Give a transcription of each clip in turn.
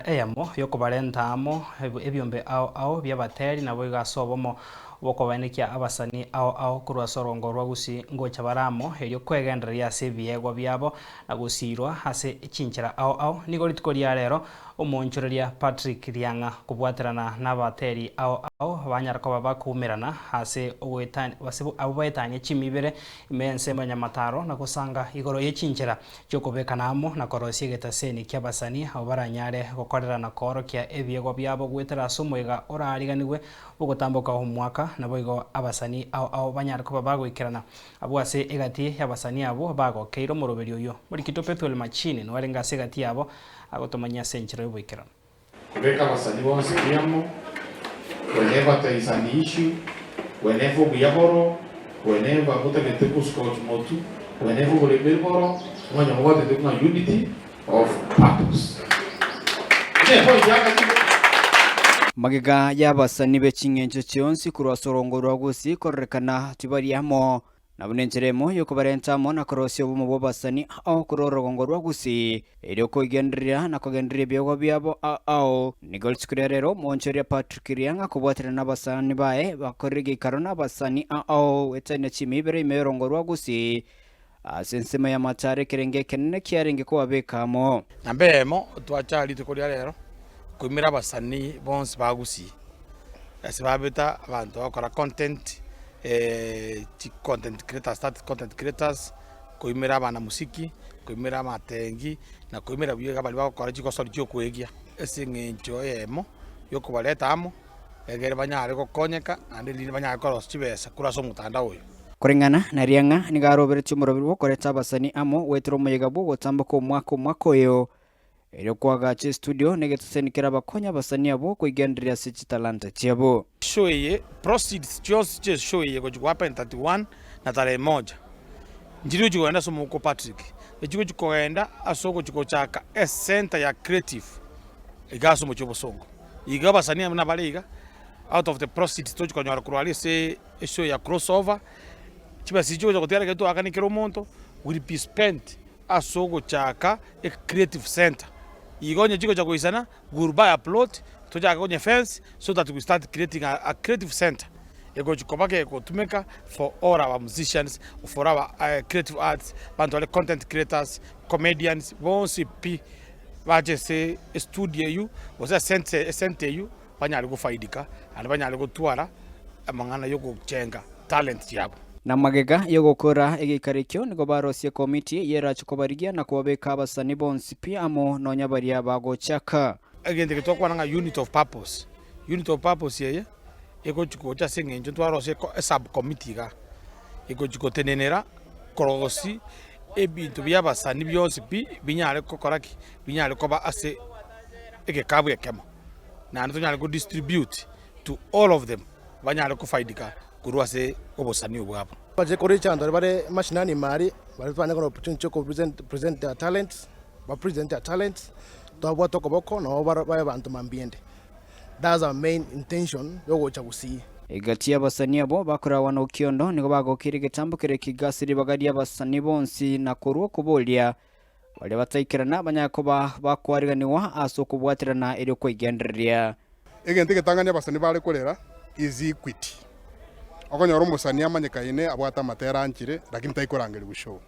Eyemo y'okobarenta amo ebiombe ao ao bi'abateri naboigo ase obomo bw'okobaenekia abasani ao ao korwa ase orongo rwa Gusii ngocha bare amo erio kwegendereria ase ebiegwa biabo na gosiirwa ase chinchera ao ao. Nigo rituko ria rero omoonchoreria Patrick Riang'a kobwaterana nabateri ao ao banyara koba bakoumerana ase ogoetania ase abwo baetanie chimibere ime y'ensemo ya Nyamataro na gosanga igoro ye chinchera chi'okobekana amo na korosia egetaseni ki'abasani abwo baranyare gokorera na koorokia ebiegwa biabo goetera ase omoiga oraariganigwe bw'ogotamboka omwaka, naboigo abasani ao ao banyare koba bagoikerana. Abwo ase egati y'abasani abwo bagokeire omoroberio oyio. Morikito Pethuel Machini noarenge ase egati yabo, agotomanyia ase enchera y'oboikeranu. Kobeka abasani bonsi buya amo, whenever there is an issue, whenever obuya boro, whenever motagete goscout motu, whenever oboremeri boro, omanye mobwatete ng'a unity of purpose. Ne point ya gati. Magega y'abasani be ching'encho chionsi korwa ase orongo rwa Gusii kororekana tibari amo, Na buna enchera emo y'okobarenta amo na korosia obomo bw'abasani ao korwa orogongo rwa Gusii, erio koigendereria na kogendereria ebiegwa biabo ao ao. Nigo rituko ria rero omoonchoreria Patrick Riang'a kobwaterana nabasani baye bakorire egeikaro nabasani ao ao goetania chimibere ime y'orongo rwa Gusii ase ensemo y'amataro ekerengo ekenene kiarenge kobabeka amo. Namba eyemo twacha rituko ria rero koimera abasani bonsi ba Gusii. Ase babeta abanto bagokora content, chi content creators that content creators, koimera abanamusiki, koimera amatengi, na koimera buya iga baria bagokora chigosori chia okoegia ase eng'encho eyemo ya okobareta amo, egere banyare gokonyeka naende rinde banyare korosia chibesa korwa ase omotandao oyo. Koreng'ana na riang'a nigo aroberetie omoroberi bw'okoreta abasani amo goetera omoyega bw'ogotamboka omwaka omwaka oyo. Erio koagacha estudio negeteseni kerabakonye abasani abwo koigendereria ase chitalanta chiabo. Show eye proceeds chionsi chie show eye gochi gohappen 31 na tarehe moja nchiri gochi kogenda ase omouko Patrick echi gochi kogenda ase ogochi gochaka ecenter ya creative iga ase omochie obosongo iga abasani abwo nabare iga out of the proceeds tochi konyora korwa aria ase eshow ya crossover chibesa echi chigocha gotigara ekero twaakania kera omonto will be spent Ase ogochaka e creative centre igo onye chigocha goisana we will buy a plot tochake konye fence so that we start creating a creative centre egochi koba gegotumeka for all our musicians, for our creative arts, abanto bare content creators, comedians bonsi pi bache ase estudio eywo gose ase esente eywo banyare gofaidika naende banyare gotwara amang'ana yogochenga talent chiabo. Na magega y'ogokora egeikaro ekio nigo barosie ekomiti eyerache kobarigia na kobabeka abasani bonsi pi amo nonya baria bagochaka. Egento eke twakwana ng'a unit of purpose, unit of purpose eye egochi gocha ase eng'encho ntwarosie esub committee igaa, egochi gotenenera korosia ebinto bia abasani bionsi pi binyare gokora ki? Binyare koba ase egekabu ekemo. Naende tonyare ko distribute to all of them banyare kofaidika korwa ase obosani obwabo. Bache kore echanto bare mashinani ime aria, baria twanyare konyora opportunity ya ko present their talents, ba present their talents, twabwate okoboko nabo babe abanto mambia ende. That's our main intention ya ogocha gusii. Egati y'abasani abwo bakoragwa nokiondo nigo bagokeire egetambo keria kegasi ribaga ri'abasani bonsi na korwa okoboria Baria bataikerana banyare koba bakoariganigwa ase okobwaterana erio kweigendereria. Egento egetang'ani abasani bare korera is equity. Okonyora omosani amanyekaine abwate amatera anchire lakini taikorangerigwa show.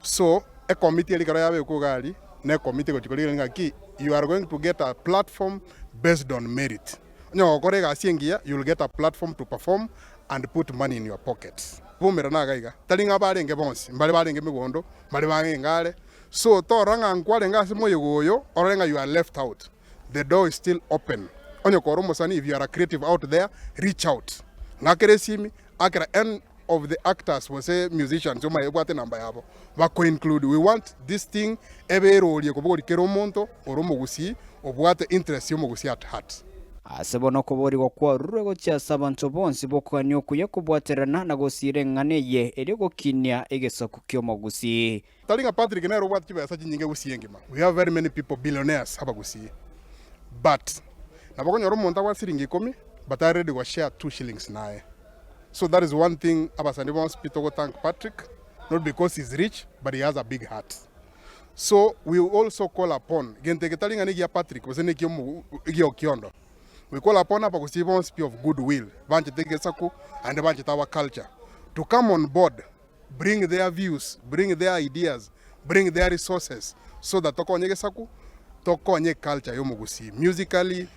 So ekomiti eria ekero yabekwa iga aria, ne ekomiti egochia korigereria ng'a ki you are going to get a platform based on merit. Onye gokora egasi engiya you will get a platform to perform and put money in your pockets. Bomerana iga iga, tari ng'a barenge bonsi, mbare barenge megondo, mbare barenge are. So torora ng'a nkwarenge ase moyega oyo, orore ng'a you are left out. The door is still open. Onye kore omosani if you are a creative out there, reach out. Ng'akere esimi, akera any of the actors gose musicians omaye obwate enamba yabo, bako include. We want this thing ebe erorie kobogoria kera omonto ore omogusii obwate interest ya omogusii at heart. Ase bono okoboorigwa kwarurwe gochia ase abanto bonsi b'okogania okuya kobwaterana na gosiira eng'ana eye erio gokinia egesaku ki'omogusii. Tari ng'a Patrick nere obwate chibesa chinyinge gusii engima, we have very many people billionaires abagusii but nabo okonyora omonto abwate siringi ikomi but are ready go share two shillings naye. So that is one thing abasani bonsi pi togo thank Patrick not because he is rich but he has a big heart. So we also call upon, gento eke tari ng'a negia Patrick gose nekia omo egia Okiondo, we call upon abagusii bonsi pi of good will, banchete egesaku naende banchete our culture to come on board, bring their views, bring their ideas, bring their resources so that tokonye egesaku, tokonye eculture ya omogusii musically,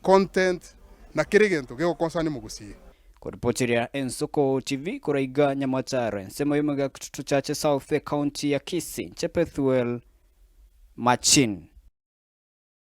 content, na kera egento gegoconcern omogusii. Koripoteria Ensoko TV korwa iga Nyamataro, ensemo y'omogaka Tuchache South, Ekaunti ya Kisii, Nche Pethuel Machin.